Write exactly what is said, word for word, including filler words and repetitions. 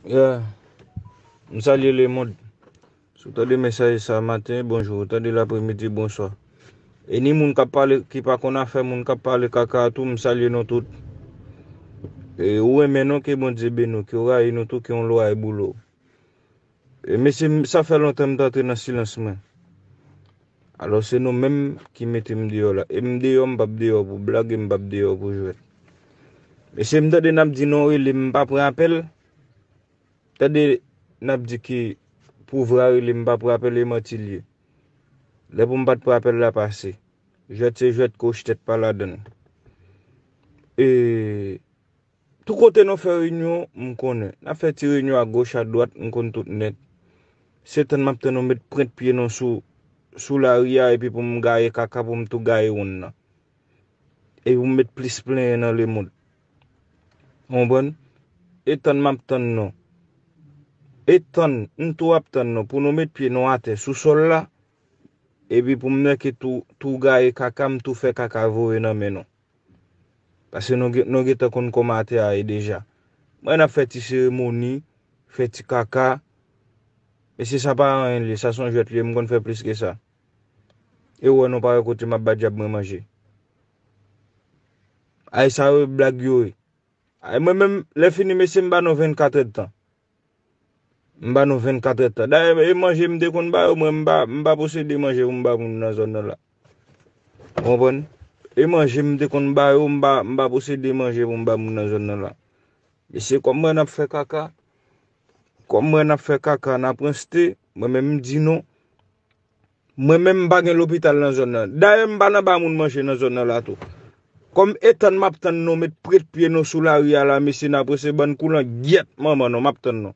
Yeah. M salye lemonn. Si w tande mesaj sa maten, bonjou. Ou tande l apremidi, bonswa. E ni moun k ap pale, ki pa konn afè moun k ap pale kaka a tou, m salye nou tout. E ou renmen nou, ke Bondye beni w, ke w rayi nou tou, ke yon lwa e boule w. E mesye, m- sa fè lontan m t antre nan silans mwen. Alò se nou menm ki mete m deyò la. E m deyò, m p ap deyò pou blag, e m p ap deyò pou jwèt. Mesye, m tande n ap di non rele m, m pa pran apèl. Tande n ap di ki pou vra rele m pa pran apèl, e manti l ye. Lè pou m pa t pran apèl la pase. Jwèt se jwèt, koch tèt pa ladan l. E tou kote nou fè reyinyon, m konnen. N ap fè ti reyinyon agoch, adwat, m konn tout nèt. Se tann m ap tann nou met pwent pye nou sou, sou lari a, epi pou m gaye kaka, pou m tou gaye wonn nan. Epi pou m met plis plenyen nan lemonn. Ou konprann? E tann m ap tann nou. E tann, m tou ap tann nou. Pou nou met pye nou atè sou sòl la. Epi pou m nèke tou, tou gaye kaka, m tou fè kaka voye nan men nou. Paske nou, gen- nou gentan konn kòman atè a ye deja. Mwen n ap fè ti seremoni, fè ti kaka. Mesye, sa pa anyen li ye, sa se yon jwèt li ye, m konn fè plis ke sa. E w wè nou pa wè kote m ap ba dyab mwen manje. Ay sa yo blag yo ye. Ay mwen menm, lè fini mesye, m ba nou vennkat èdtan. M ba nou vennkat èdtan. Dayè, e manje m te konn ba yo, mwen m pa, m pa posede manje pou m ba moun nan zòn nan la. Ou konprann? E manje m te konn ba yo, m pa, m pa posede manje pou m ba moun nan zòn nan la. Mesye, kòm mwen n ap fè kaka, kòm mwen n ap fè kaka, n ap ranste, mwen menm m di non. Mwen menm m pa gen lopital nan zòn nan. Dayè m pa nan ba moun manje nan zòn nan la tou. Kòm e tann m ap tann nou met pwent pye nou sou lari a la, mesye, n ap ranse bann koulan gyèt manman nou, m ap tann nou.